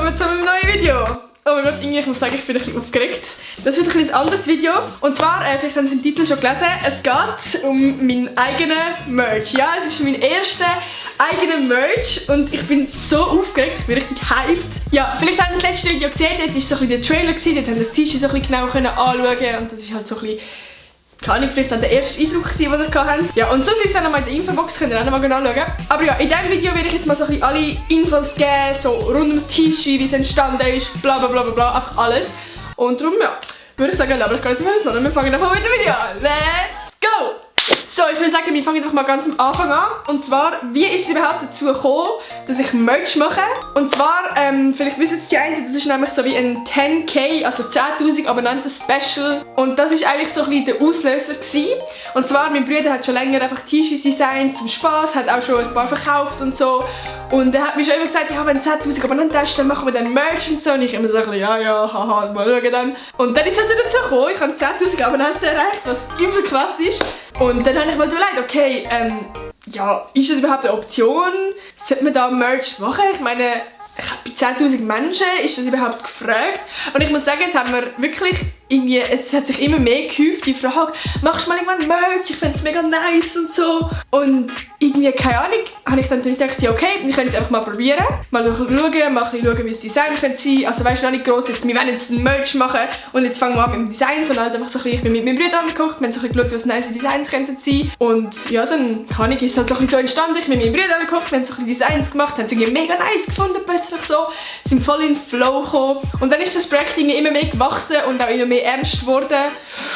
willkommen zu einem neuen Video. Oh mein Gott, irgendwie, ich muss sagen, ich bin ein bisschen aufgeregt. Das wird ein bisschen ein anderes Video. Und zwar, vielleicht haben Sie den Titel schon gelesen, es geht um meinen eigenen Merch. Ja, es ist mein erster eigener Merch und ich bin so aufgeregt, ich bin richtig hyped. Ja, vielleicht haben Sie das letzte Video gesehen, dort war so ein bisschen der Trailer, dort haben Sie das T-Shirt so ein bisschen genau anschauen und das ist halt so ein bisschen... Kann ich vielleicht dann der erste Eindruck sein, den ihr hattet. Ja, und sonst ist es dann nochmal in der Infobox, könnt ihr auch nochmal anschauen. Aber ja, in diesem Video werde ich jetzt mal so ein bisschen alle Infos geben, so rund ums T-Shirt, wie es entstanden ist, bla bla bla bla, einfach alles. Und darum, ja, würde ich sagen, aber ich kann es nicht mehr, sondern wir fangen einfach mit dem Video an. Let's go! So, ich würde sagen, wir fangen einfach mal ganz am Anfang an. Und zwar, wie ist es überhaupt dazu gekommen, dass ich Merch mache? Und zwar, vielleicht wissen Sie die einen, das ist nämlich so wie ein 10.000, also 10.000 Abonnenten Special. Und das ist eigentlich so ein bisschen der Auslöser gewesen. Und zwar, mein Bruder hat schon länger einfach T-Shirts designt zum Spaß, hat auch schon ein paar verkauft und so. Und er hat mir schon immer gesagt, ja, wenn 10.000 Abonnenten hast, dann machen wir dann Merch und so. Und ich immer so ein bisschen, ja, haha, mal schauen dann. Und dann ist es halt dazu gekommen, ich habe 10.000 Abonnenten erreicht, was übel krass ist. Und dann habe ich mir überlegt, okay, ja, ist das überhaupt eine Option? Sollte man da Merch machen? Ich meine, bei 10.000 Menschen ist das überhaupt gefragt. Und ich muss sagen, es haben wir wirklich irgendwie, es hat sich immer mehr gehäuft, die Frage, machst du mal irgendwann Merch? Ich finde es mega nice und so. Und irgendwie, keine Ahnung, habe ich dann gedacht, ja okay, wir können es einfach mal probieren. Mal schauen, wie das Design könnte sein. Also weißt du, noch nicht gross, jetzt, wir wollen jetzt ein Merch machen und jetzt fangen wir an mit dem Design, sondern halt einfach so ein bisschen, ich bin mit meinem Bruder angeguckt, wir haben so ein bisschen geschaut, was nice Designs könnten sein. Und ja, dann, keine Ahnung, ist es halt so ein bisschen so entstanden, ich bin mit meinem Bruder angeguckt, wir haben so ein bisschen Designs gemacht, haben es irgendwie mega nice gefunden plötzlich so, sind voll in den Flow gekommen. Und dann ist das Projekt immer mehr gewachsen und auch immer mehr ernst geworden.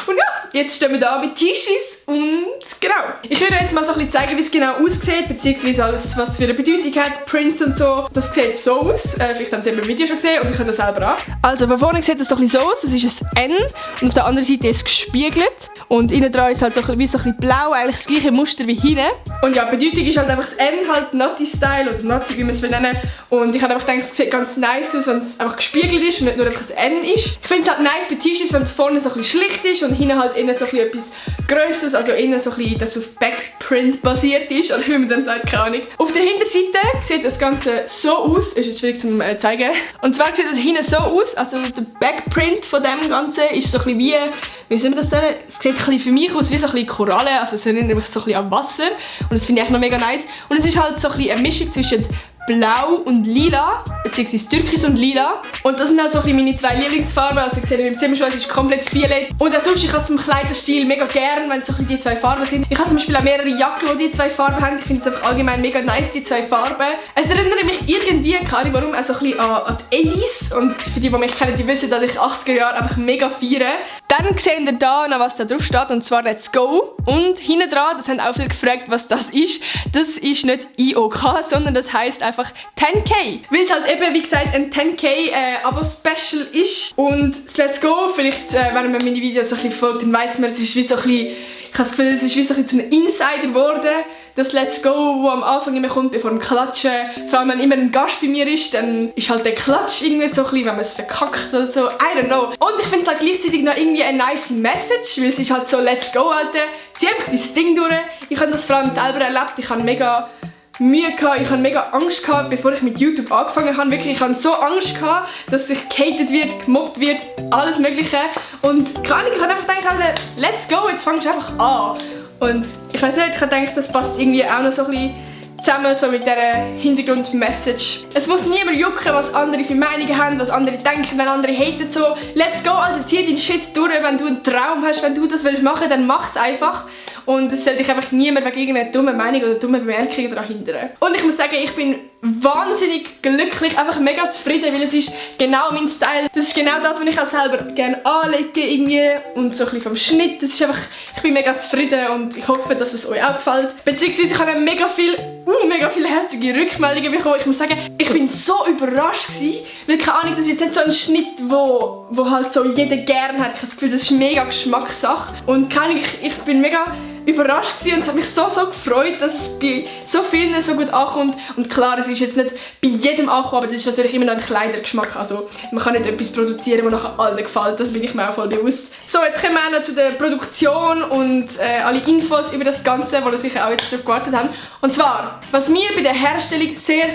Und ja, jetzt stehen wir da mit T-Shirts und genau. Ich würde jetzt mal so ein bisschen zeigen, wie es genau aussieht, beziehungsweise alles, was für eine Bedeutung hat, Prints und so. Das sieht so aus. Vielleicht haben Sie im Video schon gesehen und ich habe das selber an. Also von vorne sieht das so ein bisschen so aus. Das ist ein N und auf der anderen Seite ist es gespiegelt. Und innen dran ist halt so ein bisschen blau, eigentlich das gleiche Muster wie hinten. Und ja, die Bedeutung ist halt einfach das N, halt Nutty-Style oder Nutty, wie man es nennen. Und ich habe einfach gedacht, es sieht ganz nice aus, wenn es einfach gespiegelt ist und nicht nur einfach ein N ist. Ich finde es halt nice bei T-Shirts, wenn es vorne so ein bisschen schlicht ist und hinten halt innen so ein bisschen etwas Grösseres, also innen so ein bisschen, das auf Backprint basiert ist, oder wie man dem sagt, keine Ahnung. Auf der Hinterseite sieht das Ganze so aus, ist jetzt schwierig zu zeigen. Und zwar sieht das hinten so aus, also der Backprint von dem Ganzen ist so ein bisschen wie soll man das sagen? Es sieht ein bisschen für mich aus wie so ein bisschen Koralle, also es erinnert mich so ein bisschen an Wasser und das finde ich echt noch mega nice. Und es ist halt so ein bisschen eine Mischung zwischen Blau und Lila, beziehungsweise Türkis und Lila. Und das sind halt so ein bisschen meine zwei Lieblingsfarben. Also ich sehe, in meinem Zimmer schon, es ist komplett violett. Und auch sonst, ich habe es vom Kleiderstil mega gern, wenn es so ein bisschen die zwei Farben sind. Ich habe zum Beispiel auch mehrere Jacken, die zwei Farben haben. Ich finde es einfach allgemein mega nice, die zwei Farben. Es erinnert mich irgendwie, keine Ahnung warum, auch so ein bisschen an die 80s. Und für die mich kennen, die wissen, dass ich 80er Jahre einfach mega feiere. Dann seht ihr da noch, was da drauf steht, und zwar Let's Go. Und hinten dran, das haben auch viele gefragt, was das ist. Das ist nicht IOK, sondern das heisst einfach 10.000. Weil es halt eben, wie gesagt, ein 10.000 Abo-Special ist. Und das Let's Go, vielleicht, wenn man meine Videos so ein bisschen verfolgt, dann weiss man, es ist wie so ein bisschen, ich habe das Gefühl, es ist wie so ein bisschen zu einem Insider geworden. Das Let's Go, wo am Anfang immer kommt, bevor dem Klatschen. Vor allem, wenn immer ein Gast bei mir ist, dann ist halt der Klatsch irgendwie so ein bisschen, wenn man es verkackt oder so. I don't know. Und ich finde es halt gleichzeitig noch irgendwie eine nice Message, weil es ist halt so Let's Go, Alter. Zieh einfach dein Ding durch. Ich habe das vor allem selber erlebt. Ich habe mega Mühe gehabt, ich hatte mega Angst gehabt, bevor ich mit YouTube angefangen habe. Wirklich, ich hatte so Angst gehabt, dass ich gehatet wird, gemobbt wird, alles Mögliche. Und keine Ahnung, ich habe einfach gedacht, let's go, jetzt fangst du einfach an. Und ich weiß nicht, ich habe gedacht, das passt irgendwie auch noch so ein bisschen zusammen so mit dieser Hintergrundmessage. Es muss niemand jucken, was andere für Meinungen haben, was andere denken, wenn andere haten so. Let's go, Alter, zieh deinen Shit durch, wenn du einen Traum hast, wenn du das willst machen, dann mach's einfach. Und es sollte dich einfach niemand wegen irgendeiner dummen Meinung oder dummen Bemerkungen daran hindern. Und ich muss sagen, ich bin wahnsinnig glücklich, einfach mega zufrieden, weil es ist genau mein Style. Das ist genau das, was ich auch selber gerne anlege irgendwie und so ein bisschen vom Schnitt. Das ist einfach, ich bin mega zufrieden und ich hoffe, dass es euch auch gefällt. Beziehungsweise ich habe mega viele herzige Rückmeldungen bekommen. Ich muss sagen, ich bin so überrascht gewesen, weil keine Ahnung, das ist jetzt nicht so ein Schnitt, wo halt so jeder gerne hat. Ich habe das Gefühl, das ist mega Geschmackssache und keine Ahnung, ich bin mega überrascht gewesen und es hat mich so gefreut, dass es bei so vielen so gut ankommt. Und klar, es ist jetzt nicht bei jedem angekommen, aber das ist natürlich immer noch ein Kleidergeschmack. Also man kann nicht etwas produzieren, das nachher allen gefällt, das bin ich mir auch voll bewusst. So, jetzt kommen wir auch noch zu der Produktion und alle Infos über das Ganze, wo ihr sicher auch jetzt darauf gewartet habt. Und zwar, was mir bei der Herstellung sehr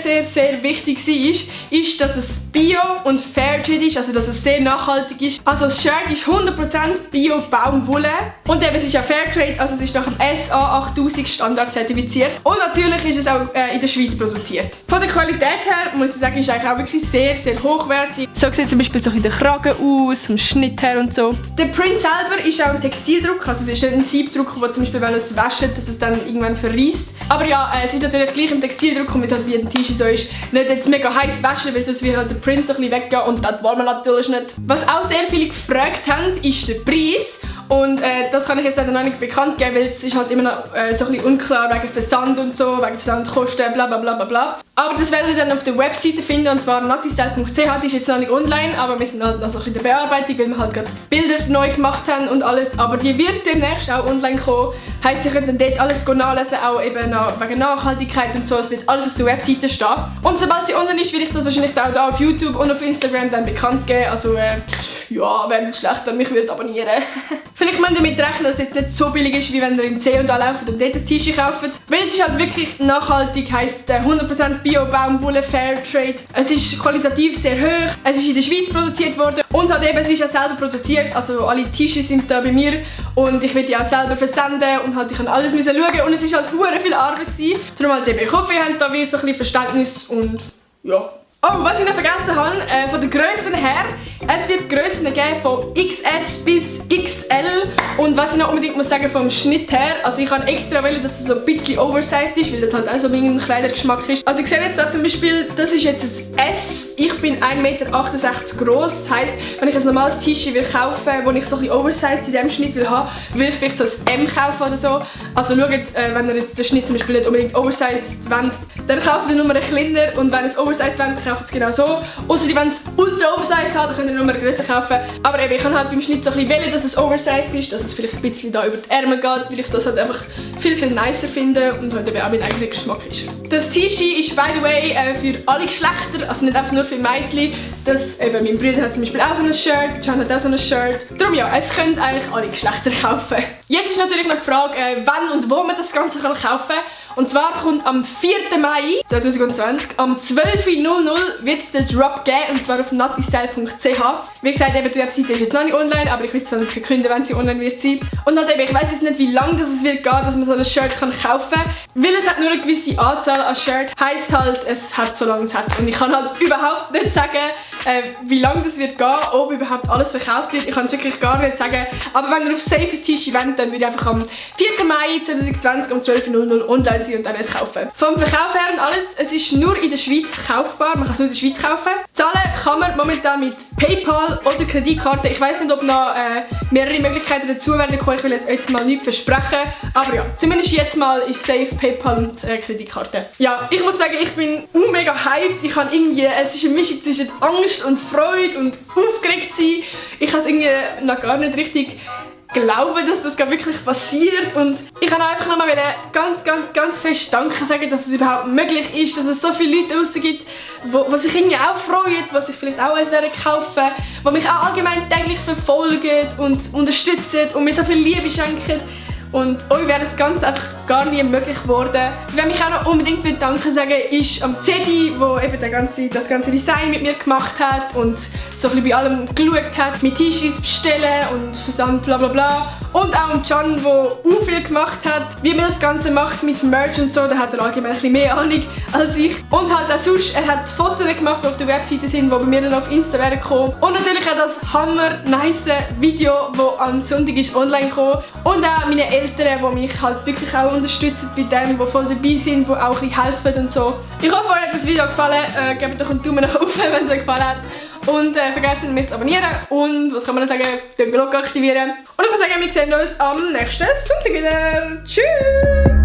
wichtig war, ist, dass es Bio und Fairtrade ist, also dass es sehr nachhaltig ist. Also das Shirt ist 100% Bio-Baumwolle und eben es ist auch Fairtrade, also es ist nach dem SA 8000 Standard zertifiziert. Und natürlich ist es auch in der Schweiz produziert. Von der Qualität her, muss ich sagen, ist es eigentlich auch wirklich sehr hochwertig. So sieht zum Beispiel so der Kragen aus, vom Schnitt her und so. Der Print selber ist auch ein Textildruck, also es ist nicht ein Siebdruck, wo zum Beispiel, wenn es wäscht, dass es dann irgendwann verreist. Aber ja, es ist natürlich gleich ein Textildruck und wie es halt wie ein T-Shirt so ist, nicht jetzt mega heiß waschen, weil sonst wird halt der Print so ein bisschen weggehen und das wollen wir natürlich nicht. Was auch sehr viele gefragt haben, ist der Preis. Und das kann ich jetzt leider noch nicht bekannt geben, weil es ist halt immer noch so ein bisschen unklar wegen Versand und so, wegen Versandkosten, bla bla bla bla bla. Aber das werdet ihr dann auf der Webseite finden, und zwar natistyle.ch, die ist jetzt noch nicht online, aber wir sind halt noch so ein bisschen in der Bearbeitung, weil wir halt gerade Bilder neu gemacht haben und alles. Aber die wird demnächst auch online kommen, heisst, ihr könnt dann dort alles nachlesen, auch eben wegen Nachhaltigkeit und so, es wird alles auf der Webseite stehen. Und sobald sie online ist, werde ich das wahrscheinlich auch da auf YouTube und auf Instagram dann bekannt geben, also ja, wäre nicht schlecht, wenn mich würdet abonnieren. Vielleicht müsst ihr damit rechnen, dass es jetzt nicht so billig ist, wie wenn ihr in C&A lauft und dort ein T-Shirt kauft. Weil es ist halt wirklich nachhaltig, heisst 100% Bio-Baumwolle, Fairtrade. Es ist qualitativ sehr hoch, es ist in der Schweiz produziert worden und halt eben, es ist ja selber produziert, also alle T-Shirts sind da bei mir und ich werde die auch selber versenden und halt ich kann alles schauen und es ist halt verdammt viel Arbeit gewesen. Darum halt eben, ich hoffe, ihr habt da wie so ein bisschen Verständnis und ja. Oh, was ich noch vergessen habe, von den Grössen her, es wird Grössen geben von XS bis XL und was ich noch unbedingt muss sagen vom Schnitt her, also ich kann extra wählen, dass es so ein bisschen oversized ist, weil das halt auch so mein Kleidergeschmack ist. Also ich sehe jetzt da zum Beispiel, das ist jetzt ein S, ich bin 1,68 Meter groß, das heisst, wenn ich ein normales T-Shirt will kaufen, wo ich so ein bisschen oversized in diesem Schnitt will haben, will ich vielleicht so ein M kaufen oder so. Also schaut, wenn ihr jetzt den Schnitt zum Beispiel nicht unbedingt oversized wollt, dann kauft ihr nur einen kleiner und wenn ihr es oversized wollt, kauft es genau so. Ausser wenn es ultra oversized hat, dann könnt ihr nur eine Größe kaufen. Aber eben, ich kann halt beim Schnitt so ein bisschen wählen, dass es oversized ist, dass es vielleicht ein bisschen da über die Ärmel geht, weil ich das halt einfach viel nicer finde und halt eben auch mein eigener Geschmack ist. Das T-Shirt ist by the way für alle Geschlechter, also nicht einfach nur für Mädchen. Das, eben, mein Bruder hat zum Beispiel auch so ein Shirt, Can hat auch so ein Shirt. Darum ja, es können eigentlich alle Geschlechter kaufen. Jetzt ist natürlich noch die Frage, wann und wo man das Ganze kaufen kann. Und zwar kommt am 4. Mai 2020, am 12.00 Uhr wird es den Drop geben, und zwar auf natistyle.ch. Wie gesagt, eben, die Webseite ist jetzt noch nicht online, aber ich will es dann verkünden, wenn sie online wird sein. Und halt eben, ich weiss jetzt nicht, wie lange es wird gehen, dass man so ein Shirt kaufen kann. Weil es hat nur eine gewisse Anzahl an Shirt, heisst halt, es hat so lange es hat. Und ich kann halt überhaupt nicht sagen, wie lange das wird gehen, ob überhaupt alles verkauft wird. Ich kann es wirklich gar nicht sagen. Aber wenn ihr auf safes T-Shirt wollt, dann würde ich einfach am 4. Mai 2020 um 12.00 Uhr online sein und dann es kaufen. Vom Verkauf her und alles, es ist nur in der Schweiz kaufbar. Man kann es nur in der Schweiz kaufen. Zahlen kann man momentan mit PayPal oder Kreditkarte. Ich weiss nicht, ob noch mehrere Möglichkeiten dazu werden kommen. Ich will jetzt mal nichts versprechen. Aber ja, zumindest jetzt mal ist safe PayPal und Kreditkarte. Ja, ich muss sagen, ich bin mega hyped. Ich kann irgendwie, es ist eine Mischung zwischen Angst und Freude und aufgeregt sein. Ich kann es irgendwie noch gar nicht richtig glauben, dass das wirklich passiert, und ich kann einfach nochmal ganz fest Danke sagen, dass es überhaupt möglich ist, dass es so viele Leute draussen gibt, die sich irgendwie auch freuen, die sich vielleicht auch eins kaufen, die mich auch allgemein täglich verfolgen und unterstützen und mir so viel Liebe schenken. Und euch wäre das Ganze einfach gar nie möglich geworden. Wer mich auch noch unbedingt Danke sagen will, ist am Cedi, der eben das ganze Design mit mir gemacht hat und so ein bisschen bei allem geschaut hat, mit T-Shirts bestellen und Versand bla bla bla. Und auch am Can, der viel gemacht hat, wie man das Ganze macht mit Merch und so, da hat er allgemein ein bisschen mehr Ahnung als ich. Und halt auch sonst, er hat Fotos gemacht, die auf der Webseite sind, die bei mir dann auf Insta werden kommen. Und natürlich auch das hammer-nice Video, das am Sonntag ist online gekommen. Und auch meine Eltern, die mich halt wirklich auch unterstützen bei dem, die voll dabei sind, die auch ein bisschen helfen und so. Ich hoffe, euch hat das Video gefallen. Gebt doch einen Daumen nach oben, wenn es euch gefallen hat. Und vergesst nicht, mich zu abonnieren. Und was kann man noch sagen? Die Glocke aktivieren. Und ich muss sagen, wir sehen uns am nächsten Sonntag wieder. Tschüss!